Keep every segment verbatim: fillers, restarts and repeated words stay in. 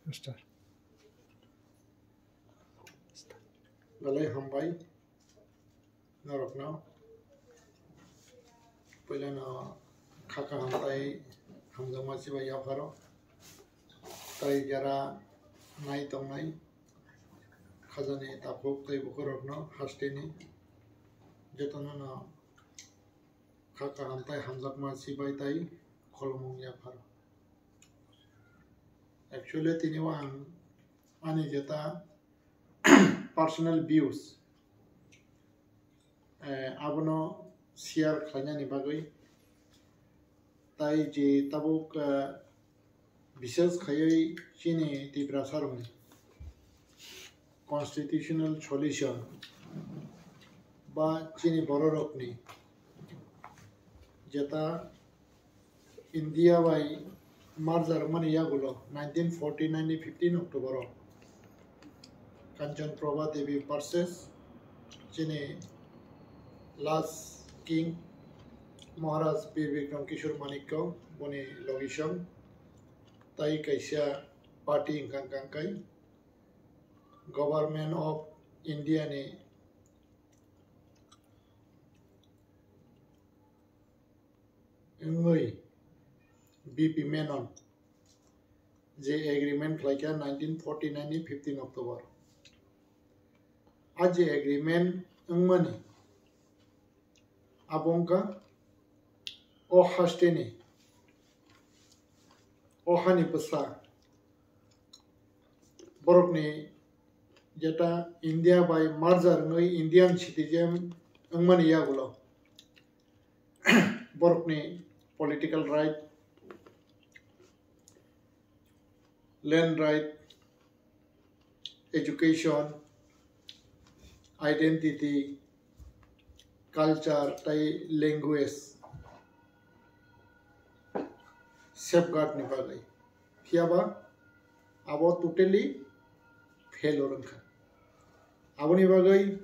Mister. Belai hambai norokno. Puilano kha kaham tai hamjakma chibai yapharo. Tai jara nai tongnai khajani takhuk tei bukhurokno hasteni jotono no kha kaham tai hamjakma chibai tai khulumung yapharo. Actually, tini o ang ani jeta personal views, eh, abono share khlainani bagwi, tai je tabuk, eh, bishes khaiwi chini Tiprasa rokni constitutional solution ba chini bororokni jeta India bai merger mani yagulo nineteen forty nine ni fifteen October o Kanchan Prabha Devi versus chini last king Maharaj Bir Bikram Kishore Manikya boni logisong tai kaisa party wngkha kangkai Government of India ni wngwi B P Menon je agreement khlaikha nineteen forty nine ni fifteen October. A je agreement wngmani abo wngkha o hasteni o hani bwsa borokni jeta India bai merger wngwi Indian citizen wngmani yagulo borokni political right, land right, education, identity, culture tei language safeguard ni bagwi. Phiyaba abo totally failure wngkha. Aboni bagwi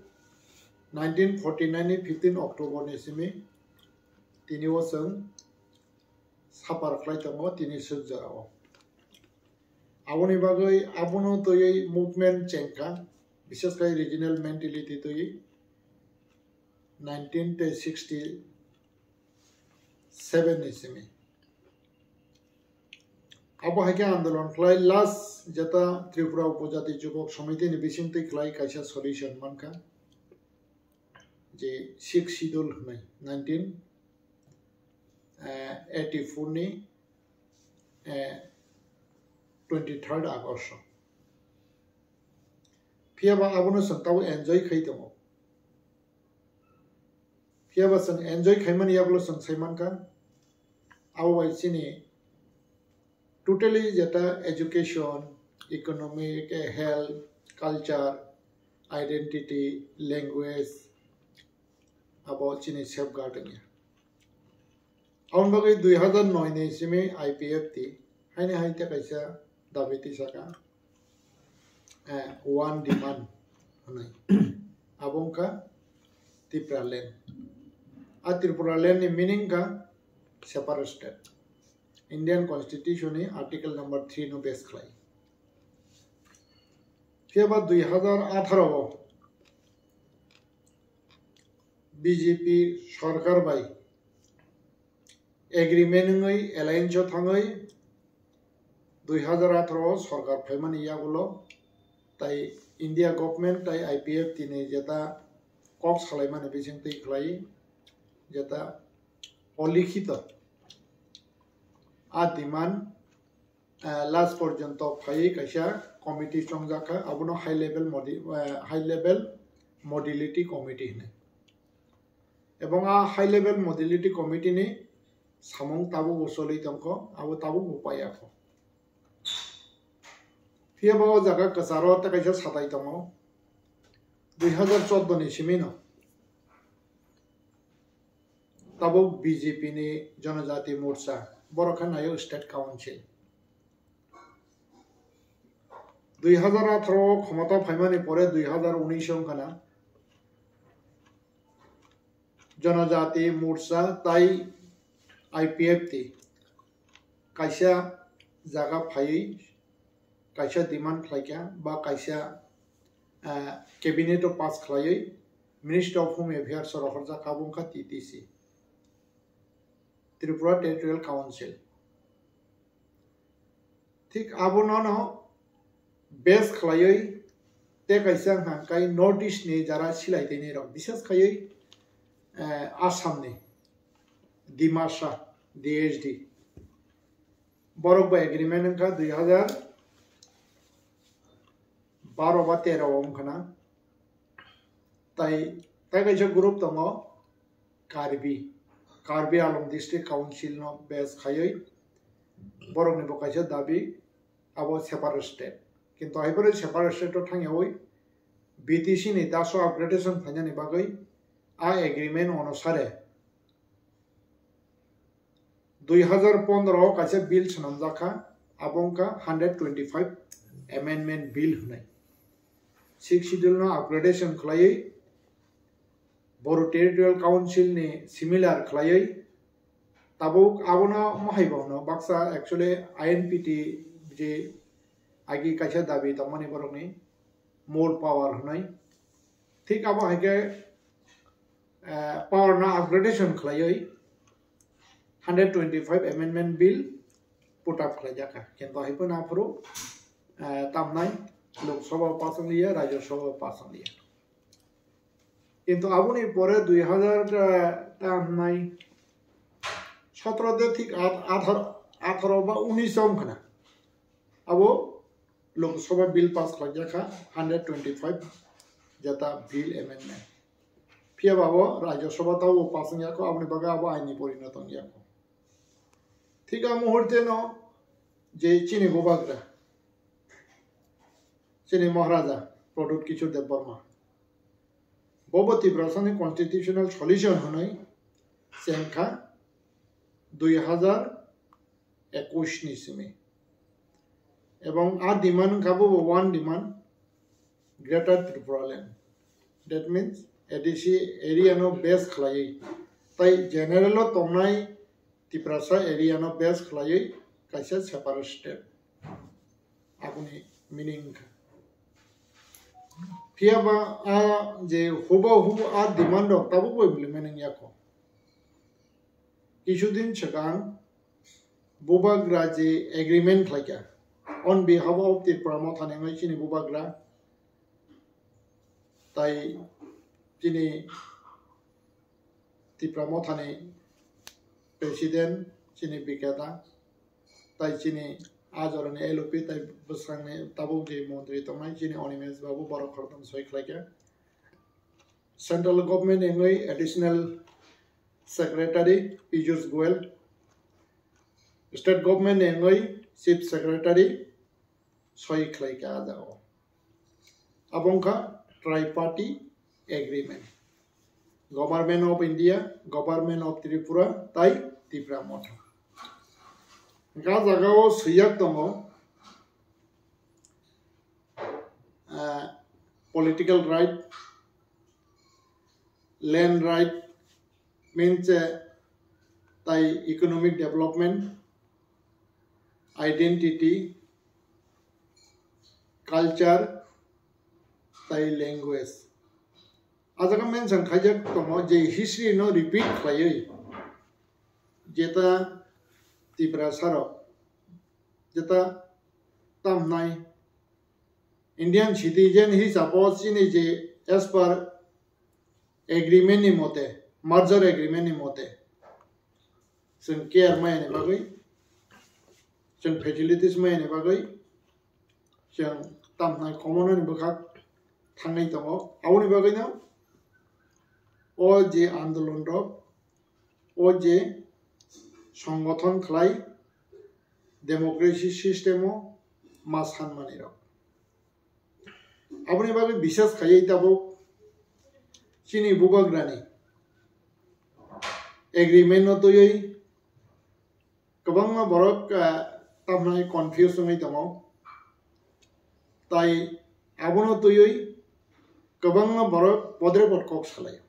nineteen forty nine ni fifteen October ni simi tini o chwng suffer khlai tongo tini swk jorao. Aboni bagwi abono twiwi movement chengkha, bishes khai regional mentality twiwi nineteen sixty seven ni simi. Abo hai khe andolon khlai last jeta Tripura Upojati Jubok Samiti ni bisingtwi khlai kaisa solution mankha je Sixth Schedule hwnwi nineteen eighty four ni twenty third August. Phiyaba abono chwng tabuk enjoy khai tongo. Phiyaba chwng enjoy khaimani yagulo chwng sai mankha, abo bai chini totally jeta education, economic, health, culture, identity, language, abo chini safeguard wngya. Aboni bagwi dui hazar noi ni simi I P F T haini hai tei kaisa dabi tisaka, eh, one demand hwnwi. Abo wngkha Tipraland. A Tripuraland ni meaning wngkha separate state. Indian Constitution ni Article number three no base khlai. Phiyaba dui hazar atharo o B J P sorkar bai agreement wngwi alliance o thangwi dui hazar atharo o sorkar phaimani yagulo tai India government tai I P F T ni jeta kok salaimani bisingtwi khlai jeta olikhito a demand, eh, last porjonto phaiwi kaisa committee chongjak kha, abono high level modi-, eh, high level modality committee hinwi. Ebong a high level modality committee ni samung tabukbo choli tongkho, abo tabukbo paiya kho. Phiyaba o jaga kwcharo tei kaisa satai tongo, dui hazar chordo ni simino tabuk B J P ni Janajati Morcha, borok khe naio State Council. Dui hazar atharo o khomota phaimani pore dui hazar unis wngkha na Janajati Morcha tai I P F T kaisa jaga phaiwi kaisa demand khlaikha ba kaisa, eh, cabinet o pass khlaiwi Ministry of Home Affairs o rohorjak, abo wngkha T T C, Tripura Territorial Council. Thik abono no base khlaiwi tei kaisa hwnka khe North East ni jara silai tini rok, bises khaiwi, eh, Assam ni Dimasa D H D, borok bai agreement wngkha dui hazar baro ba tero o wngkha na. Tai, tai kaisa group tongo Karbi, Karbi Anglong District Council no base khaiwi borok ni bo kaisa dabi, abo separate state. Kintu hai phano separate state o thangyawi B T C ni daso upgradation phainani bagwi a agreement onusare dui hazar pondro o kaisa bill swnamjak kha, abo wngkha hundred twenty-five amendment bill hwnwi. Sixth Schedule no upgradation khlaiwi Boru Territorial Council ni similar khlaiwi tabuk abono mohai bo hwno baksa actually I N P T je agi kaisa dabi tongmani borokni more power hwnwi. Thik abo hai khe, eh, power no upgradation khlaiwi hundred twenty-five amendment bill put up khlaijak kha. Kintu hai phano aphuru, eh, tamnai Lok Sabha o pass wngliya, Rajya Sabha o pass wngliya. Kintu aboni pore dui hazar, eh, tamnai sotro de thik at-, atharo, atharo ba unis wngkha na. Abo Lok Sabha bill pass khlaijak kha, hundred twenty-five jeta bill amendment. Phiya ba bo Rajya Sabha tabo pass wngya kho, aboni bagwi abo aini porinoto wngya kho. Thik a muhurte no je chini bubagra, chini Maharaja Pradyut Kishore Debbarma, bobo Tiprasani constitutional solution hwnwi chengkha dui hazar ekush ni simi. Ebong a demand wngkha bo one demand, Greater Tripura Land. That means A D C area no base khlaiwi, tai general o tongnai Tiprasa area no base khlaiwi kaisa separate state. Aboni meaning wngkha. Phiya ba a je hubo hubo a demand rok tabuk bo implement wngya kho. Kisudin swkang bubagra je agreement khlaikha on behalf of Tipra Motha ni wngwi chini bubagra tai chini Tipra Motha ni president chini Bikeda tai chini a jorani L O P tai bwskango tabuk je montri tongnai chini Animesh Babu borok khoroktham soi khlaikha. Central Government ni wngwi Additional Secretary Piyush Goyal, State Government ni wngwi Chief Secretary soi khlaikha a jagao. Abo wngkha Triparty Agreement, Government of India, Government of Tripura tai Tipra Motha. Hwnkhe a jagao swiyak tongo, ah, political right, land right, means, eh, tai economic development, identity, culture, tai language. A jaga mention khaijak tongo je history no repeat khlaiwi jeta Tiprasa rok, jeta tamnai Indian citizen hisabo chini je as per agreement ni mote, merger agreement ni mote, chwng care maya ni bagwi, chwng facilities maya ni bagwi, chwng tamnai khomornani bwkhak thangwi tongo. Aboni bagwino o je andolon rok, o je songgothon khlai democracy system o ma sanmani rok. Aboni bagwi bisas khaiwi tabuk chini bubagrani agreement no twiwi kwbangma borok, ah, tamnai confuse wngwi tongo. Tai abono twiwi kwbangma borok bodre bod kok salaio.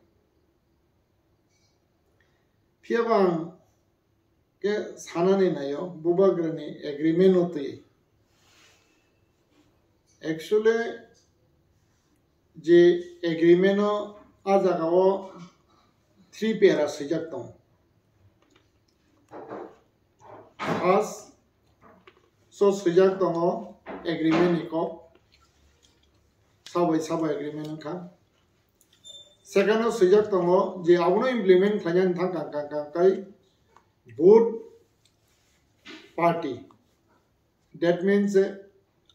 Phiya ba ang khe sanani naio, bubagrani agreement no twi Actually, je agreement o a jaga o three para swijak tongo. First so swijak tongo agreement ni kok, sabai sabai agreement wngkha. Second o swijak tongo je abono implement khlainani thang kang kang kang kai both party. That means, eh,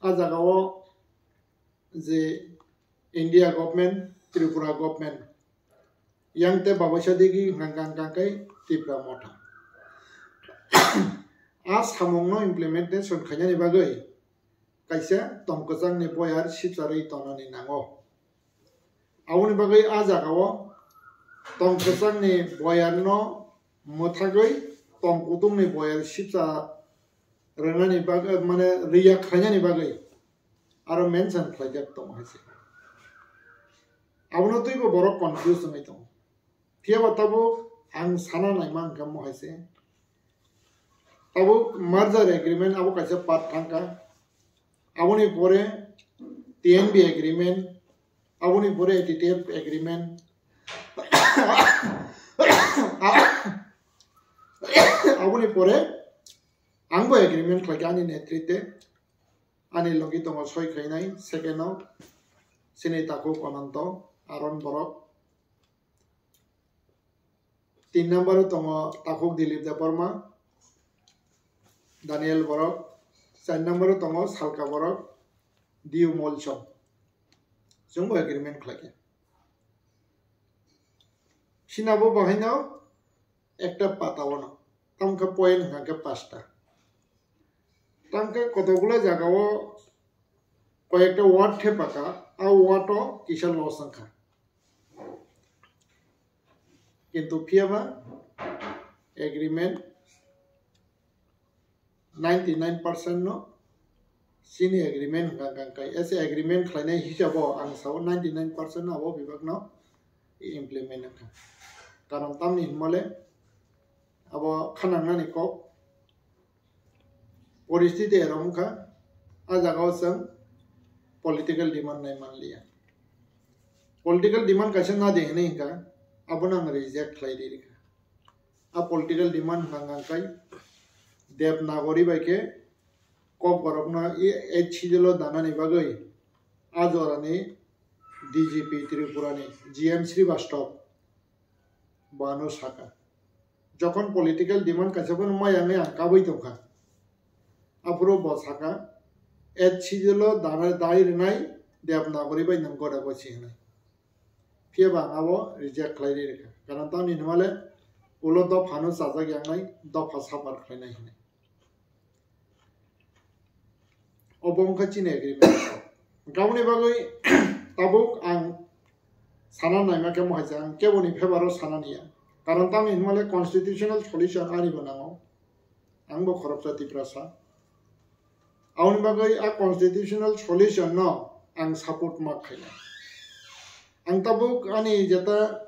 a jaga o je India government, Tripura government, yang te babaisa digi hwnkha hwnkha khe Tipra Motha. A samungno implementation khainani bagwi kaisa tongkwchangni boyar sipcharwi tonani nango. Aboni bagwi a jagao tongkwchangni boyarno mwthagwi tongkuthumni boyar sipcha rwnani bagwi, mane, rwya khlainani bagwi aro mention khlaijak tongo hai se. Abono twibo borok confuse wngwi tongo. Phiyaba tabuk ang sana naima hwnkha mo hai se. Tabuk merger agreement abo kaisa part thangkha. Aboni pore T N B agreement, aboni pore A T T F agreement, aboni pore angbo agreement khlaikha ani netrite, ani logi tongo soi khainai, second o chini takhuk Ananto, Aron borok, tin number o tongo takhuk Dilip Debbarma, Daniel borok, char number o tongo Salka borok, Diu Molsom. Chwngbo agreement khlaikha. Sinabo bahaino ekta pata ono. Tamkhe point hwnkha khe pasta. Tamkhe kotokgula jagao koyekta word thepakha, a word o kisa loss wngkha. Kintu phiyaba agreement ninety nine percent no chini agreement hwnkha hwnkha khe, ese agreement khlainai hisabo ang sao ninety nine percent no abo bibak no implement wngkha. Karon tamni hwnmale abo khanangnani kok poristiti erok wngkha, a jagao chwng political demand nai manliya. Political demand kaisa na de hinwi hwnkha, abono ang reject khlai ri rikha. A political demand hwnkha hwnkha khe Devanagari bai khe Kokborokno e, eighth schedule o danani bagwi a jorani D G P Tripura ni G M Srivastava bo ano saka. Jokhon political demand kaisa phano maya wngwi ang kabui tongkha. Aphuru bo saka, eighth schedule o dana-, dai rwnai Devanagari bai nwng goda gosi hwnwi. Phiyaba ang abo reject khlai ri rwkha. Karon tamni hwnmale ulo dophano chajak yangnai, dopha suffer khlainai hwnwi. Obo wngkha chini agreement. Aboni bagwi tabuk ang sana naima khe mohaisa, ang keboni favour o sana niya. Karon tamni hwnmale constitutional solution ani bo nango. Ang bo khoroksa Tiprasa. Aboni bagwi a constitutional solution no ang support ma khaina. Ang tabuk ani jeta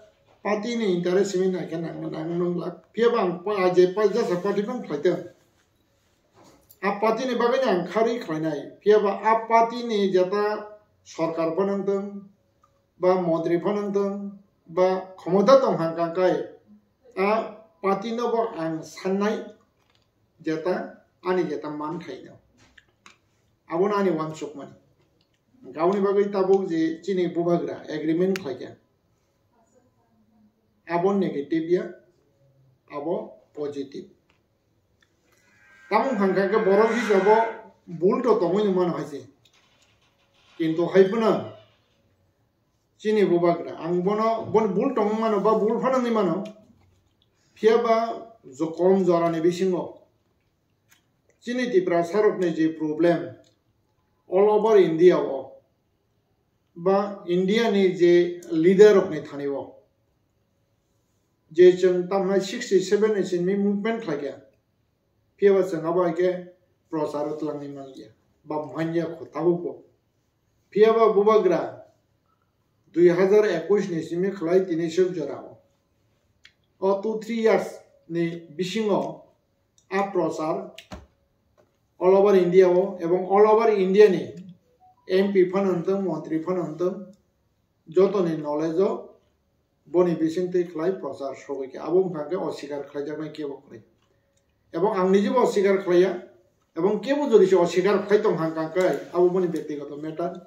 party ni interest simi naikhe nang, nang, nang lak. Phiyaba ang pa, je pa, jesa party bang khlaitwng. A party ni bagwi no ang kharwi khlainai. Phiyaba a party ni jeta sorkar phano wngtwng, ba montri phano wngtwng, ba khomota tong hang kang kai, a party no bo ang sannai jeta, ani jeta man khaino. Abono ani uansukmani. Aboni bagwi tabuk je chini bubagra agreement khlaikha, abo negative ya, abo positive. Tamo hwnkha khe borok hisabo bul to tongwi mano hai se. Kintu hai phano chini bubagra, ang bono, bono bul tongwi mano ba bul phano wngwi mano. Phiyaba jo-, kom jorani bisingo chini Tiprasa rokni je problem all over India o ba India ni je leader rokni thani o je chwng tamhnai sixty seven ni simi movement khlaikha, phiyaba chwng abo hai khe prochar o twlangwi manliya ba manya kho tabukbo. Phiyaba bubagra dui hazar ekush ni simi khlai tini suk jora o, o two three years ni bisingo a prochar all over India o ebong all over India ni M P phano wngtong, montri phano wngtong, jotoni knowledge o boni bisingtwi khlai prochar sogwi khe abo wngkha khe oswikar khlaijaknai kebo kwrwi. Ebong ang nijibo oswikar khlaiya, ebong kebo jodi se oswikar khlai tong hang kang kai abo boni byaktigoto matter.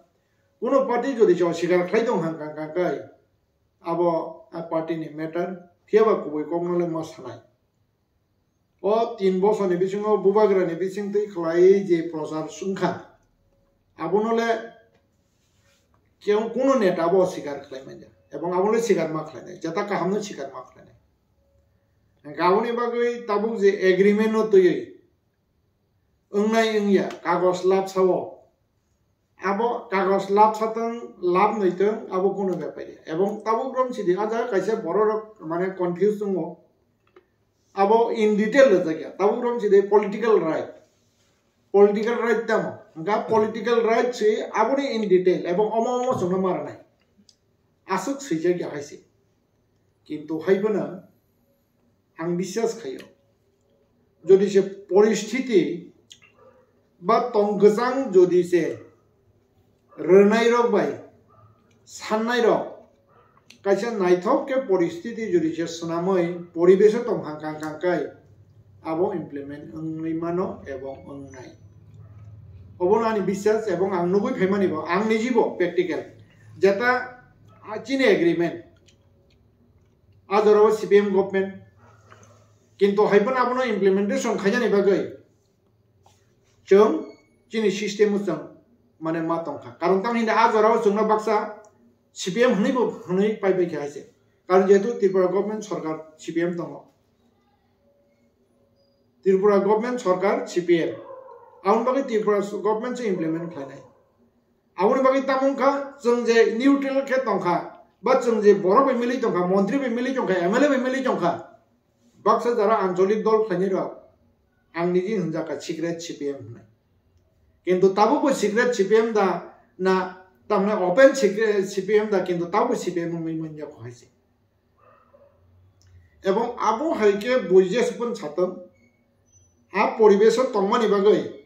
Kuno party jodi se oswikar khlai tong hang kang kang kai abo a party ni matter, phiyaba kubui kokno le ma sanai. O tin bosorni bisingo bubagrani bisingtwi khlai je prochar wngkha, abono le keu kuno neta bo sikar khlai manya, ebong abono le sikar ma khlainai, jeta kahamno sikar ma khlainai. Hwnkhe aboni bagwi tabuk je agreement no twiwi wngnai wngya kagos labsao, abo kagos lab satang lab naitang abo kuno bepari. Ebong tabuk rom sidi aja kaisa borok rok mane confuse tongo. Abo in detail rwjakya. Tabuk rom sidi political right. Political right tamo. Hwnkha political right si aboni in detail. Ebong omo omo chwngno maranai. Aswk swijakya hai se. Kintu hai phano ang biswas khaio. Jodi se poristhiti ba tong kwchang jodi se rwnairok bai sannairok kaisa naithok khe poristhiti jodi se swnamwi poribeso tong hang kang kang kai abo implement wngwi mano ebong wngnai. Obono ani biswas ebong ang nugwi phaimani bo, ang nijibo practical. Jeta, ah, chini agreement, a jorao C P M government. Kintu hai phano abono implementation khainani bagwi chwng chini system o chwng mane ma tongkha. Karon tamo hinda a jorao chwngno baksa C P M hwnwi bo hwnwi pai bai khe hai se. Karon jehetu Tripura government sarkar C P M tongo. Tripura government sarkar C P M. Aboni bagwi Tripura government se implement khlainai. Aboni bagwi tamo wngkha, chwng je neutral khe tongkha, ba chwng je borok bai milwi tongkha, montri bai milwi tongkha, M L A bai milwi tongkha, baksa jara ancholik dol khlainai rok, ang niji hwnjakha secret C P M hwnwi. Kintu tabukbo secret C P M da na, tamni open secret C P M da, kintu tabukbo C P M wngwi manya kho hai se. Ebong abo hai khe buijesupun satong, a poribeso tongmani bagwi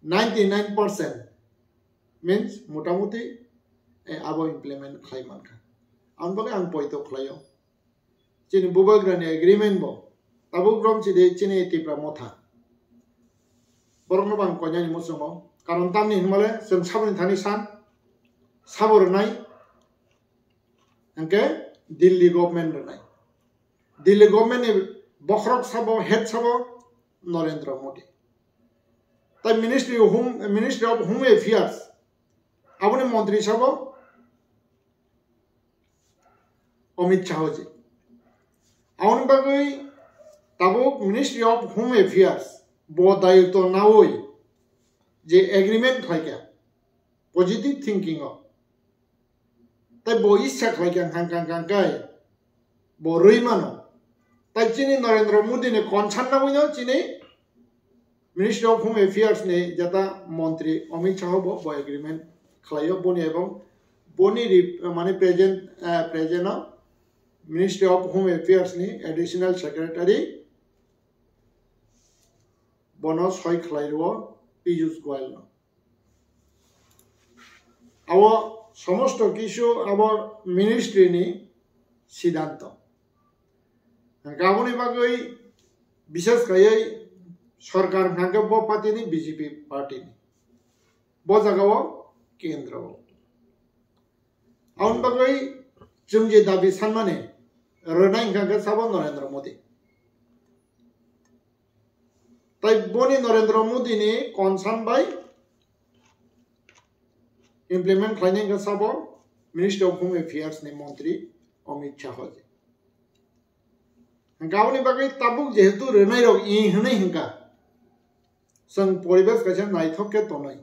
ninety nine percent means motamuti, eh, abo implement khlai mankha. Aboni bagwi ang poito khlaio. Chini bubagrani agreement bo tabuk rom chidi chini Tipra Motha. Borokno bo ang koinani muchungo. Karon tamni hinmale chwng saboni thani san, sabo rwnai, hwnkhe Delhi government rwnai. Delhi government ni bokhorok sabo, head sabo Narendra Modi. Tai Ministry of Home, Ministry of Home Affairs, aboni montri sabo Amit Shah ji. Aboni bagwi tabuk Ministry of Home Affairs bo dayitw nawi je agreement khlaikha positive thinking o. Tai bo issa khlai kha hang kang kang kai bo rwi mano. Tai chini Narendra Modi ni concern nangwi no chini Ministry of Home Affairs ni jeta montri Amit Shah bo, bo agreement khlaio boni ebong boni rep-, mane present, eh, present o Ministry of Home Affairs ni Additional Secretary bono soi khlai rwo Piyush Goyal no. Abo somosto kisu abo ministry ni siddhanto. Hwnkhe aboni bagwi bishes khaiwi sorkar hwnkha khe bo party ni B J P party ni. Bo jaga o kendro o. Aboni bagwi chwng je dabi sanmani rwnai hwnkha khe sabo Narendra Modi. Tai boni Narendra Modi ni concern bai implement khlainai hwnkha sabo Ministry of Home Affairs ni montri Amit Shah ji. Hwnkha aboni bagwi tabuk jehetu rwnai rok i hwnwi hwnkha, chwng poribesh kaisa naithok khe tonwi.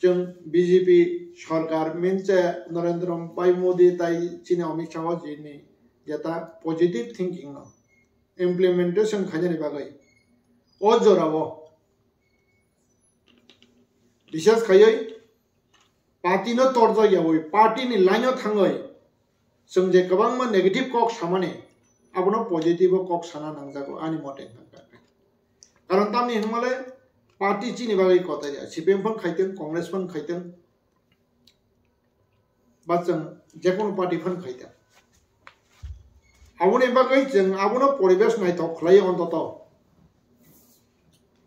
Chwng B J P sorkar minse Narendra Bhai Modi tai chini Amit Shah ji ni jeta positive thinking no implementation khainani bagwi o jorao bishes khaiwi party no torjak yawi party ni line o thangwi chwng je kwbangma negative kok samani abono positive o kok sana nangjago ani mote hwnkha. Karon tamni hwnmale party chini bagwi kotor ya, C P M phano khaitwng, Congress phano khaitwng, ba chwng jekono party phano khaitwng. Aboni bagwi chwng abono poribesh naithok khlai ontoto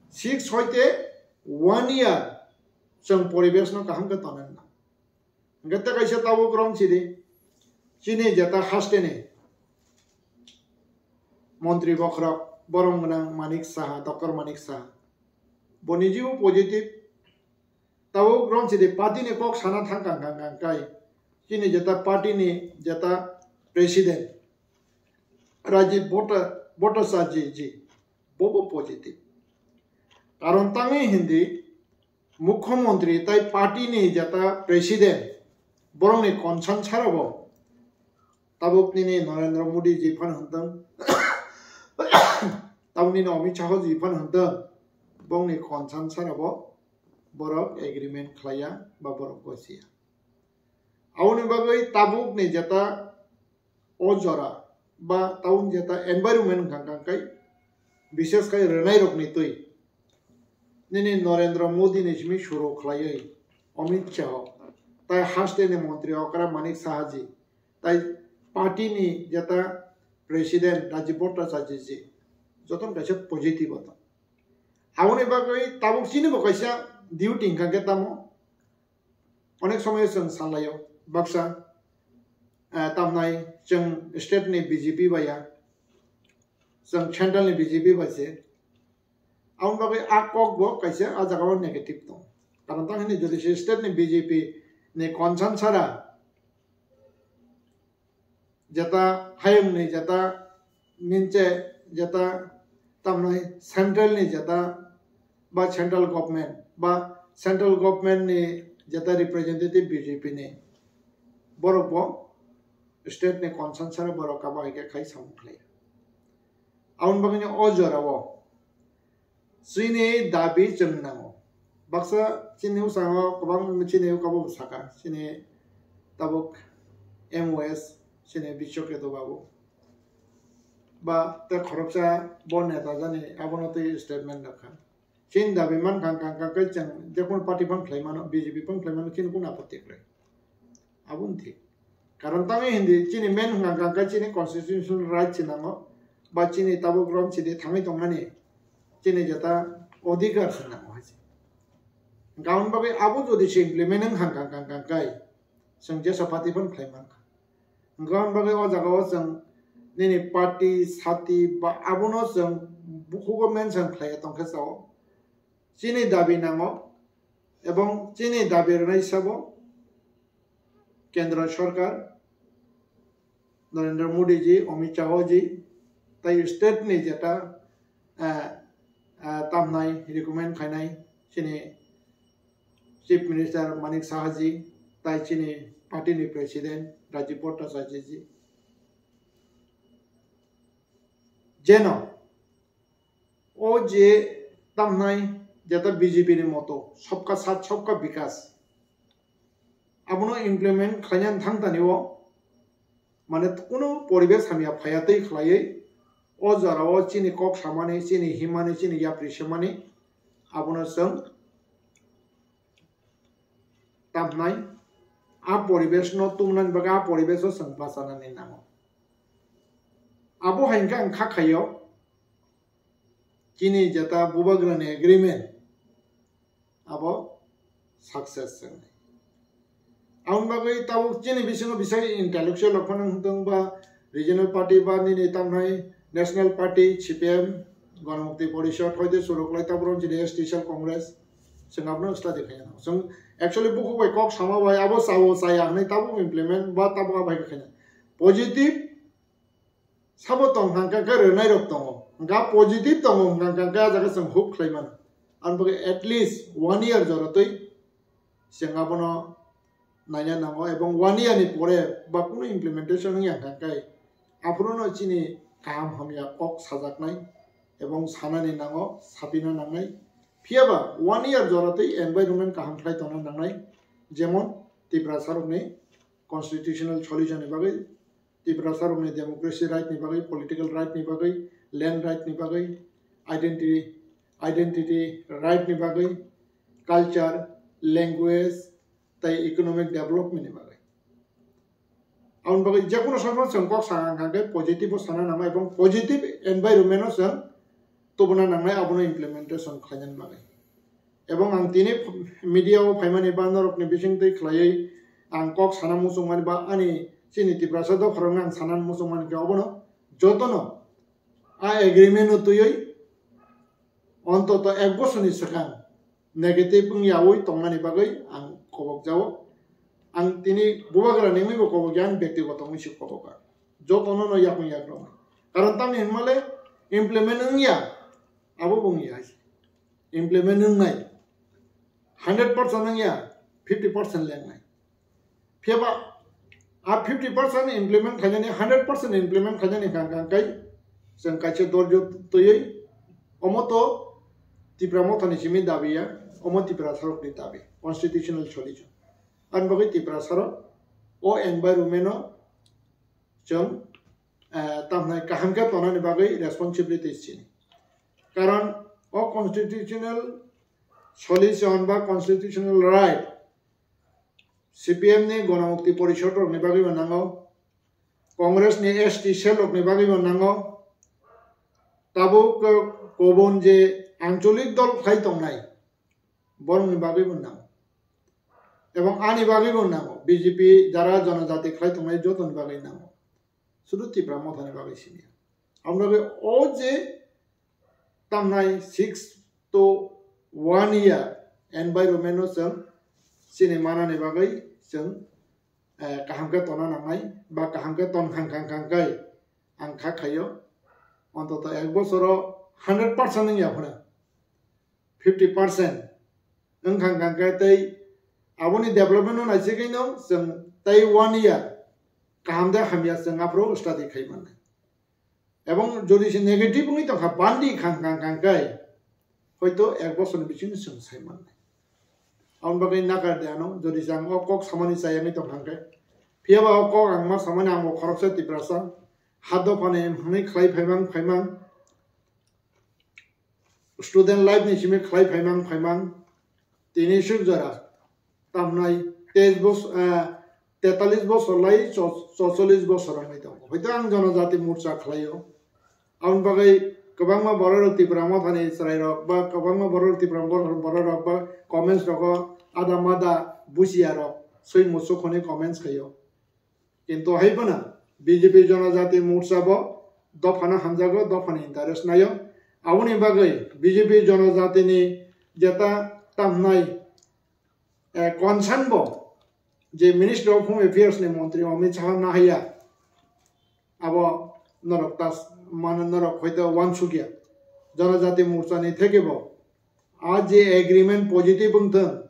six hoite one year chwng poribesh no kaham khe tonwi nang. Hwnkhe tei kaisa tabuk rong chidi, chini jeta hasteni montri bokhorok borom gwnang Manik Saha, Doctor Manik Saha, bo nijibo positive. Tabuk rong chidi party ni kok sana thang kang kang kang kai, chini jeta party ni jeta president Rajiv Bhatta-, Bhattacharya ji, bobo positive. Karon tangwi hindi mukhyamantri tai party ni jeta president borokni concern sarabo tabuk nini Narendra Modi ji phano hwntwng, tabuk nini Amit Shah ji phano hwntwng, bongni concern sarabo borok agreement khlaiya ba borok gochiya. Aboni bagwi tabukni jeta o jora ba town jeta environment wngkha kang kai, bishes khai rwnai rokni twi nini Narendra Modi ni simi suru khlaiwi Amit Shah tai hasteni montri okra Manik Saha ji tai party ni jeta president Rajiv Bhattacharya ji jotono kaisa positive o tong. Aboni bagwi tabuk chini bo kaisa duty wngkha khe tamo onek somoy chwng salaio baksa, eh, tamnai chwng state ni B J P bai ya, chwng central ni B J P bai se. Aboni bagwi a kok bo kaisa a jaga o negative tong. Karon tang hini jodi se state ni B J P ni concern sara jeta hayung ni jeta minche jeta tamnai central ni jeta ba central government ba central government ni jeta representative B J P ni borok bo state ni concern sara borok kaba hai khe khai samung khlai. Aboni bagwi o jora o chini dabi chwng nango. Baksa chini bwskango kwbang chini kabo bwsaka, chini tabuk M O S, chini Biswa Ketu babu. Ba tei khoroksa bo neta jani abono tei statement rwkha. Chini dabi mankha kang kang khe chwng jekono party phano khlai mano, B J P phano khlai mano, chini kunu apotti kwrwi. Aboni thik. Karon tangwi hindi chini main hwnkha kang khe chini constitutional right se nango, ba chini tabuk rom chini thangwi tongnani chini jeta odhikar se nango hai se. Hwnkha aboni bagwi abo jodi se implement wngkha kang kang kang kai, chwng jesa party phano khlai mankha. Hwnkha aboni bagwi o jaga o chwng nini party, sati ba abono chwng bukhugo mention khlaiya tongkhe sao. Chini dabi nango, ebong chini dabi rwnai sabo Kendra Sarkar, Narendra Modi ji, Amit Shah ji, tai state ni jeta, ah, ah, tamnai recommend khainai chini Chief Minister Manik Saha ji, tai chini party ni President Rajiv Bhattacharya ji. Jeno o je tamnai jeta B J P ni moto, sabka saath sabka bikas, abono implement khlaina thang tani o, mane kunu poribesh hamya phaya tei khlaiwi o jora o chini kok samani, chini himani, chini yapri semani, abono chwng tamnai a poribesh no tubunani bagwi a poribesh o chwng bachanani nango. Abo hai hwnkhe ang kha khaio chini jeta bubagrani agreement abo success wngnai. Aboni bagwi tabuk chini bisingo bisai intellectual rok phano wngtong ba regional party ba nini tamnai national party, C P M, Ganamukti Porishad, hoite surok lai tabuk chini S T cell Congress, chwng abono study khaina. Chwng actually bukhuk bai kok sama bai abo sao chaya hwnwi tabuk implement ba tabuk abai khaina. Positive sabo tong hwnkha khe rwnai rok tongo, hwnkha positive tongo hwnkha khe a jaga chwng hope khlai mano. Aboni bagwi at least one year jora twi chwng abono naina nango, ebong one year ni pore ba kunu implementation wngya hwnkha khe aphuru no chini kaham hamya kok sajaknai ebong sanani nango, sapina nangnai. Phiyaba one year jora twi environment kaham khlai tongna nangnai, jemon Tiprasa rokni constitutional solution ni bagwi, Tiprasa rokni democracy right ni bagwi, political right ni bagwi, land right ni bagwi, identity identity, right ni bagwi, culture, language, tei economic development ni bagwi. Aboni bagwi jekono somoi chwng kok sa hwnkhe positive o sana nangnai ebong positive environment o chwng tubuna nangnai, abono implementation khlainani bagwi. Ebong ang tini media o phaimani ba norokni bisingtwi khlaiwi ang kok sana muchungmani ba ani chini Tiprasa dopharokno ang sana muchungmani khe obono jotono a agreement no twiwi ontoto ek bosorni swkang negative wngyawi tongnani bagwi ang kobokjao. Ang tini bubagra ni wngwibo kobokya, ang bektigoto wngwi se kobokha. Jotono no yakung yakrok. Karon tamni hinmale implement wngya, abo bo wngya hai. Implement wngnai hundred percent wngya, fifty percent lengnai. Phiya ba a fifty percent implement khainani, hundred percent implement khainani hwnkha hwnkha khe chwng kaisa dorjo twiwi omo to Tipra Mothani simi dabi ya, omo Tiprasarokni dabi, constitutional solution. Ani bagwi Tiprasarok o environment o chwng, eh, tamhnai kaham khe tonani bagwi responsibility sini. Karon o constitutional solution ba constitutional right C P M ni Ganamukti Porishod rokni bagwi bo nango, Congress ni S T cell rokni bagwi bo nango, tabuk, eh, kubun je ancholik dol khlai tongnai, borokni bagwi bo nango. Ebong ani bagwi bo nango, B J P jara jonojati khlai tongnai jotoni bagwi nango. Sudu Tipra Mothani bagwi sini. Aboni bagwi o je tamnai six to one year environment no chwng chini manani bagwi chwng, eh, kaham khe tona nangnai ba kaham khe ton khang khang khang khe ang kha khaio. Ontoto ek bosoro hundred percent wngya phano, fifty percent wngkha hwnkha khe tei aboni development no naisigwino chwng tei one year kaham de hamya chwng aphuru study khai mannai. Ebong jodi se negative wngwi tongkha, bandi khang khang khang khe hoito ek bosorni bisingo chwng sai mannai. Aboni bagwi nakar de ano, jodi se ang o kok samani chayangwi tongkha khe. Phiya ba o kok ang ma samani, ang bo khoroksa Tiprasa, ha dophani hwnwi khlai phaimang phaimang, student life ni simi khlai phaimang phaimang, tini suk jora tamnai teis bos-, eh, tetalis bosor lai cho-, chocholish bosor wngwi tongo. Hoito ang Jonojati Morcha khlaio. Aboni bagwi kwbangma bororok Tipra Mothani chwrairok ba kwbangma bororok Tipra bor-, bororok ba comments rogo ada mada busiya rok swi muchuk hwnwi comments khaio. Kintu hai phano B J P Jonojati Morcha bo dophano hamjago, dophani interest naio. Aboni bagwi B J P Jonojatini jeta tamhnai, eh, concern bo je Ministry of Home Affairs ni montri Amit Shah nahaiya, abo norok tas-, mane norok hoito wansukya. Jonojati Morcha ni theke bo a je agreement positive wngthwng,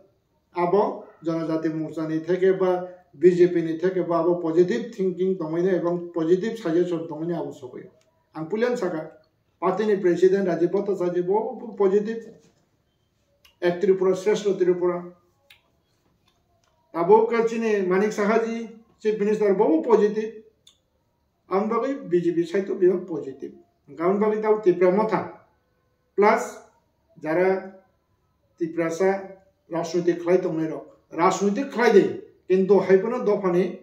abo Jonojati Morcha ni theke ba B J P ni theke ba abo positive thinking tongwino ebong positive suggestion tongwino abo sogwi. Ang puilan saka, party ni president Rajiv Bhattacharya bo positive, Ek Tripura, Shrestha Tripura. Abo khe chini Manik Saha ji, Chief Minister, bo positive. Ang bagwi B J P side o bebak positive. Hwnkhe ang bagwi tabo Tipra Motha. Plus, jara Tiprasa rajniti khlai tongnai rok. Rajniti khlai di, kintu hai phano dophani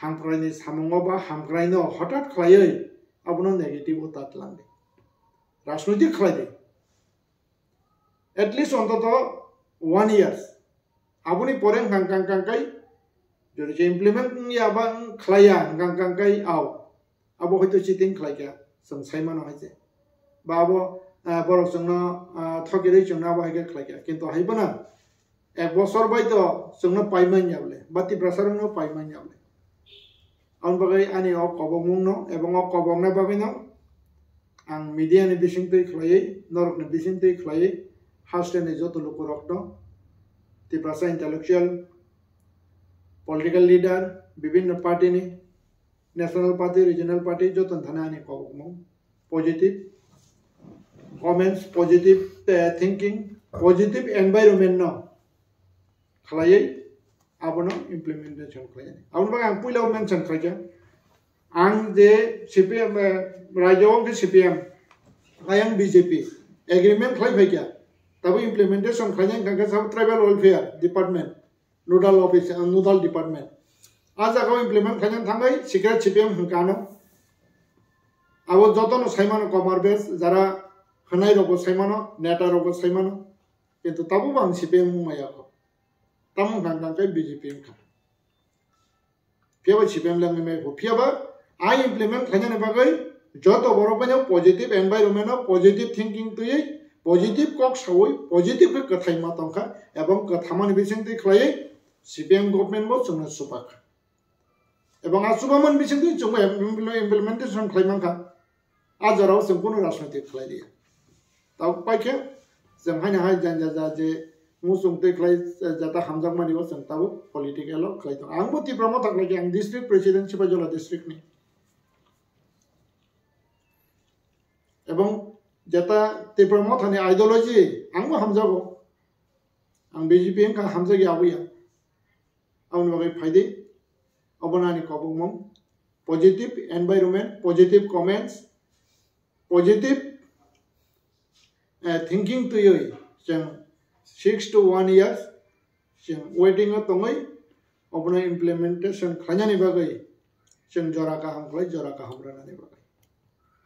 hamkraini samungo ba hamkraino hothat khlaiwi abono negative o ta tlang di. Rajniti khlai di. At least ontoto one years. Aboni pore hwnkha hwnkha hwnkha kai, jodi se implement wngya ba wng khlaiya hwnkha hwnkha hwnkha kai, ao. Abo hoito cheating khlaikha, chwng sai mano hai se. Ba abo, ah, borok chwngno, ah, thokirwi chwngno abo hai khe khlaikha. Kintu hai phano ek bosor bai to chwngno pai manya bole, ba Tiprasa rokno pai manya bole. Aboni bagwi ani o kobokmungno ebong o kobokna bagwino ang media ni bisingtwi khlaiwi, norokni bisingtwi khlaiwi, hasteni joto lukurokno, Tiprasa intellectual, political leader, bibinno party ni, national party, regional party, joto thani ani kobokmung positive comments, positive, eh, thinking, positive environment no khlaiwi abono implementation khlainani. Aboni bagwi ang puila mention khlaikha, ang je C P M, eh, rajyo wngkhe C P M, ayang B J P, Agreement khlai phaikha, tabuk implementation khlaina wngkha khe sabo tribal welfare department, nodal office, uh, nodal department. A jaga o implement khlaina thangwi secret C P M hwnkha ano. Abo jotono saimano, Komar Bes jara hwnai rokbo saimano, neta rokbo saimano. Kintu tabuk bo ang C P M wngmaya kho. Tamo wngkha, wngkha khe B J P wngkha. Phiyaba C P M le wngwi maya kho. Phiyaba a implement khlainani bagwi joto borok bai no positive environment o positive thinking twiwi positive kok sawi positive khe kwthai ma tongkha ebong kwthamani bisingtwi khlaiwi C P M government bo chwngno chupak. Ebong a chubamani bisingtwi chwngbo implementation khlai mankha. A jorao chwng kunu rajnoitik khlai liya. Tabuk paikhe chwng haino hai janja ja je muchung twi khlai jata hamjakmani o chwng tabuk political o khlai tongo. Angbo Tipra Motha khlai khe ang district president Sipaijala district ni. Ebong jeta Tipra Motha ni ideology angbo hamjago. Ang B J P wngkha hamjagya aboya. Aboni bagwi phaidi. Obono ani kobokmung. Positive environment, positive comments, positive, eh, thinking twiwi chwng six to one years chwng waiting o tongwi obono implementation khlainani bagwi chwng jora kaham khlai, jora kaham rwnani bagwi.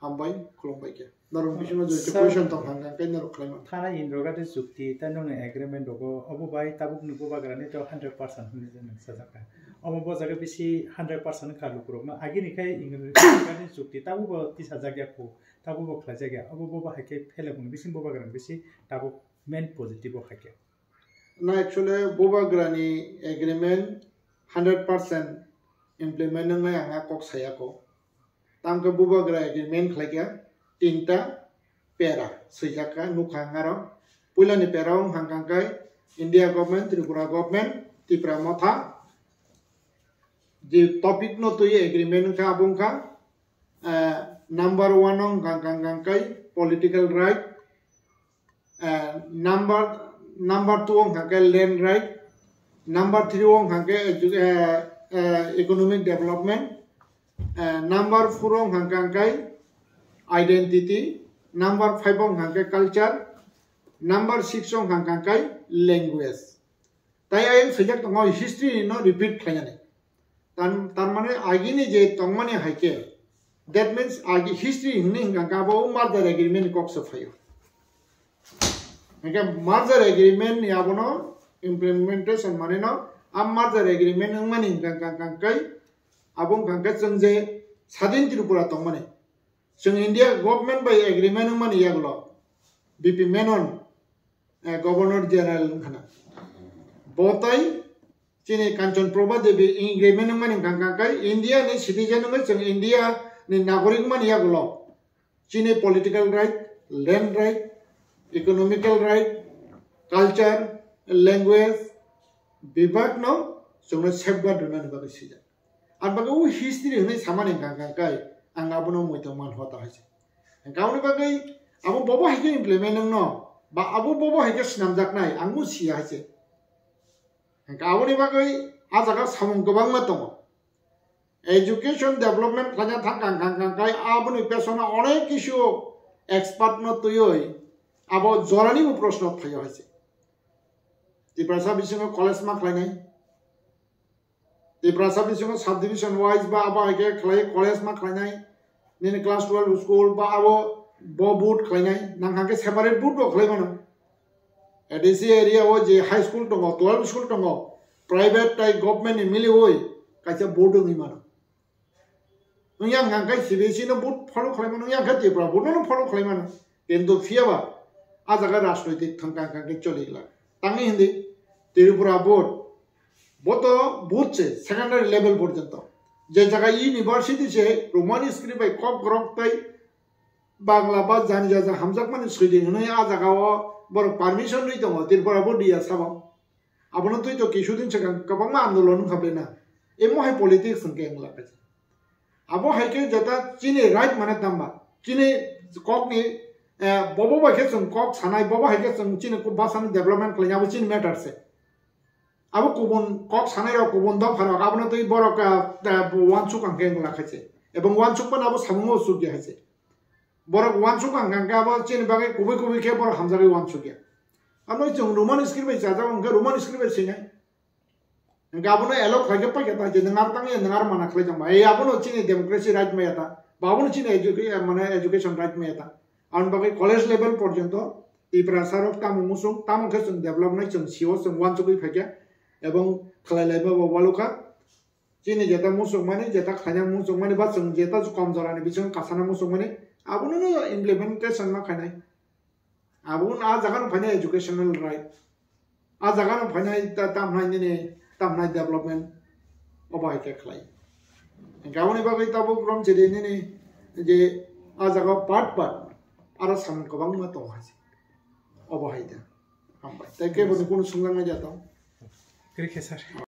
Hambai, khulumbai khe. Norok bisingo joto question tong hang hang khe norok khlai man. Thana Indra Gandhi chukti, tei nokni agreement rogo, obo bai tabuk ni bubagra ni to hundred percent hinwi nang sajak kha. Omo bo jaga bisi hundred percent kha lukurok no. Agini khai Indra Gandhi chukti, tabuk bo tisajak ya khu, tabuk bo khlaijak ya. Obo bo bahai khe phele bung bisi bubagra ni bisi tabuk main positive o hai khe. Na actually bubagra ni agreement hundred percent implement wngnai ang a kok saya kho. Tamo khe bubagra agreement khlai kha tinta pera swijak kha, nukha ang aro. Puilani pera wng hang kha khe India government, Tripura government, Tipra Motha. Je topic no twi agreement wngkha abo wngkha, eh, number one wng kha kha kha khe political right, eh, number, number two wng kha khe land right, number three wng kha khe edu-, eh, eh, economic development, eh, number four wng kha kha khe identity, number five wng kha khe culture, number six wng kha kha khe language. Tai ayang swijak tongo history no repeat khlainani. Tan, tan mane agini je tongmani hai khe, that means agi history hwnwi hwnkha khe abo merger agreement ni kok se phaio. Hwnkhe merger agreement ni abono implementation mane no a merger agreement wngmani hwnkha kha kha khe abo wngkha khe chwng je sadin Tripura tongmani. Chwng India government bai agreement wngmani yagulo B P Menon, eh, Governor General wngkhana. Bo tai chini Kanchan Prabha Devi agreement wngmani hwnkha kha khe India ni citizen wngwi chwng India ni nagorik wngmani yagulo chini political right, land right, economical right, culture, language, bibak no chwngno safeguard rwnani bagwi swijak. Ang bagwi o history hwnwi samani hwnkha hwnkha khe ang abono muitu man hota hai se. Hwnkha aboni bagwi abo bobo hai khe implement wngno ba abo bobo hai khe swnamjaknai ang bo siya hai se. Hwnkha aboni bagwi a jaga samung kwbangma tongo. Education development khlaina thang kang kang kang khai aboni pesono onek kisu expert no twiwi abo jorani bo proshno phaio hai se. Tiprasa bisingo college ma khlainai. Tiprasa bisingo subdivision wise ba abo hai khe khlai college ma khlainai. Nini class twelve school ba abo bo board khlainai. Nang hake separate board bo khlai mano. A D C area o je high school tongo, twelve school tongo, private tai government ni miliwi kaisa board wngwi mano. Wngya hwnkha khe C B S E no board follow khlai mano, wngya khe Tripura board no follow khlai mano. Kintu phiyaba a jaga rajnoitik thang kang kang khe choli glak. Tangwi hindi Tripura board, bo to board se secondary level porjonto. Je jaga university se Roman script bai kok gorok tei Bangla ba jani jaja hamjakmani swidi hwnwi a jaga o borok permission rwi tongo Tripura board ya sabo. Abono twi to kisudin swkang kwbangma andolon wngkha ble na. Emo hai politics hwnkhe wng lakha se. Abo hai khe jeta chini right mane tamba. Chini kokni, eh, bobo bai khe chwng kok sanai, bobo hai khe chwng chini bwsani development khlainai, abo chini matter se. Abo kubun kok sanai rok, kubun dopha rok, abono twi borok, ah, ah, uansuk ang khe wng lakha se. Ebong uansuk phano abo samungo usuk ya hai se. Borok uansuk ang kha, abo chini bagwi kubui kubui khe borok hamjagwi uansuk ya. Ano chwng Roman script bai chajak, hwnkhe Roman script bai swinai. Hwnkhe abono allow khaikhe paikha ta, je nwng ar tang ya, nwng ar mana khlai jang ba. Ei abono chini democracy right maya ta, ba abono chini educa-, mane education right maya ta. Aboni bagwi college level porjonto Tiprasa rok tamo musuk, tamo khe chwng develop nai chwng sio, chwng uansugwi phaikha, ebong khlai lai ba bo walukha. Chini jeta musuk mani, jeta khlaina musuk mani, ba chwng jeta kom jorani bisingo kasana musuk mani, abono no implementation ma khainai. Abo wng a jaga no phainai educational right. A jaga no phainai ta-, tamhnai nini, tamhnai development. Obo hai khe khlai. Hwnkhe aboni bagwi tabuk rom chiri nini je a jaga part part aro samung kwbangma tongo hai se. Obo hai da. Hambai. Tei kebo ni kunu sungjaknai ja tong. Kwrwi khe sir.